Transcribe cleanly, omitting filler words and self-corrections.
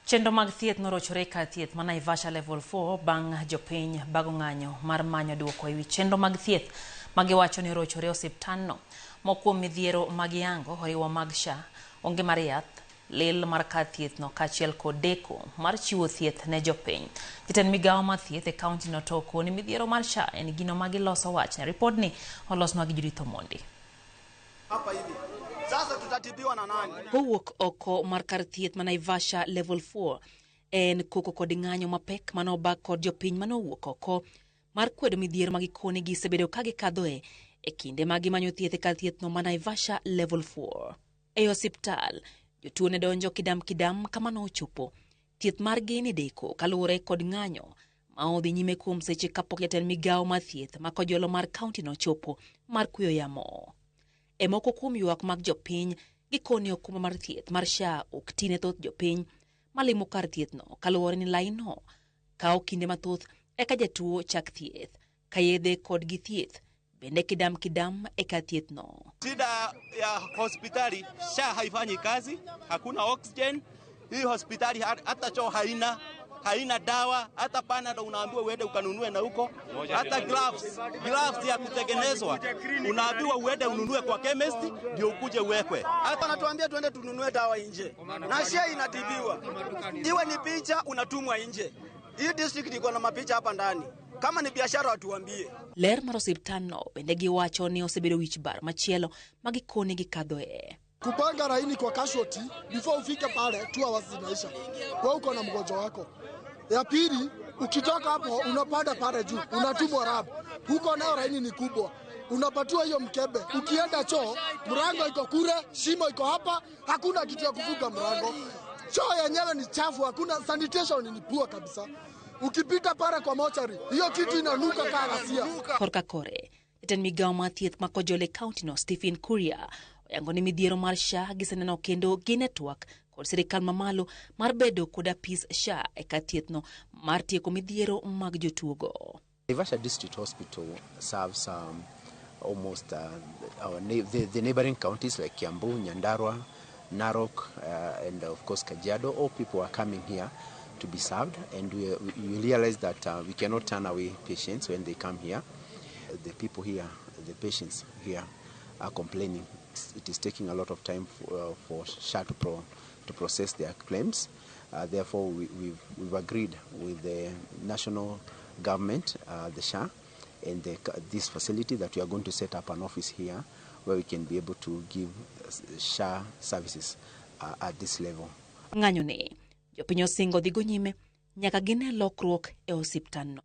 Chenro mag thieth norochore e kar thieth ma Naivasha Level 4 bang' jopiny bago ng'anyo mar manyo duoko ewi chenro mag thieth ma giwacho ni orochore e osiptandno. Moko kuom midhiero ma giyango oriwo mag SHA, onge mar yath, lil mar kar thiethno kaachiel kod deko mar chiwo thieth ne jopiny. Jatend migawo mar thieth e kaunti no to okoni midhiero mar SHA en gino ma giloso wachne. Ripodni olosnwa gi Judith Omondi. Hapa hivi sasa tutatibiwa na nani? Kowuok oko mar kar thieth ma Naivasha Level 4 en koko kod ng'anyo mapek mane obag kod jopiny mane owuok oko mar kwedo midhiero ma gikone gisebedo ka gikadhoe e kinde ma gimanyo thieth e kar thiethno ma Naivasha Level 4. E osiptal, jotuo ne donjo kidam kidam kama nochopo. Thieth margi ni deko kaluwore kod ng'anyo ma odhi nyime kuom seche kapok jatend migawo mar thieth ma Kojolo mar kaunti nochopo mar kuyo yamo. E moko kuom ywak mag jopiny, gikoni okumba mar thieth mar SHA ok ti ne thoth jopiny malimo kar thiethno kaluwore ni lainno kawo kinde mathoth eka jatuo chak thieth, ka yedhe kod gi thieth bende kidam kidam e kar thiethno. Shida ya hospitali SHA haifanyi kazi, hakuna oxygen. Hii hospitali hata choo haina, haina dawa, hata Panadol unaambiwa uende ukanunue na huko, hata gloves, gloves ya kutengenezwa unaambiwa uende ununue kwa chemist ndio ukuje uwekwe. Hata wanatuambia tuende tununue dawa nje, na SHA inatibiwa, iwe ni picha unatumwa nje. Hii district iko na mapicha hapa ndani. Kama ni biashara watuambie. Ler mar osiptandno bende giwacho ni osebedo wich bar machielo ma gikone gikadhoe. Kupanga laini kwa casualty before ufike pale 2 hours zinaisha, wewe uko na mgonjwa wako. Ya pili, ukitoka hapo unapanda pale juu, unatumwa lab, huko nayo laini ni kubwa, unapatiwa hiyo mkebe. Ukienda choo, mlango iko kule, shimo iko hapa, hakuna kitu ya kufunga mlango. Choo yenyewe ni chafu, hakuna sanitation, ni poor kabisa. Ukipita pale kwa mochari, hiyo kitu inanuka kaa ghasia. Korka kore, jatend migawo mar thieth ma Kojolo e kaunti no Stephen Kuria oyango ni midhiero mar SHA giseneno kendo gin e twak kod sirikal mamalo mar bedo kod apis SHA e kar thiethno mar tieko midhiero mag jotuogo. Naivasha District Hospital serves almost the neighboring counties like Kiambu, Nyandarua, Narok, and of course Kajiado. All people are coming here to be served, and we realize that we cannot turn away patients when they come here. The people here, the patients here, are complaining. It is taking a lot of time for SHA to process their claims. Therefore, we've agreed with the national government, the SHA, and this facility that we are going to set up an office here where we can be able to give SHA services at this level. Ng'anyo ni jopiny osingo dhigo nyime nyaka gine lokruok e osiptandno.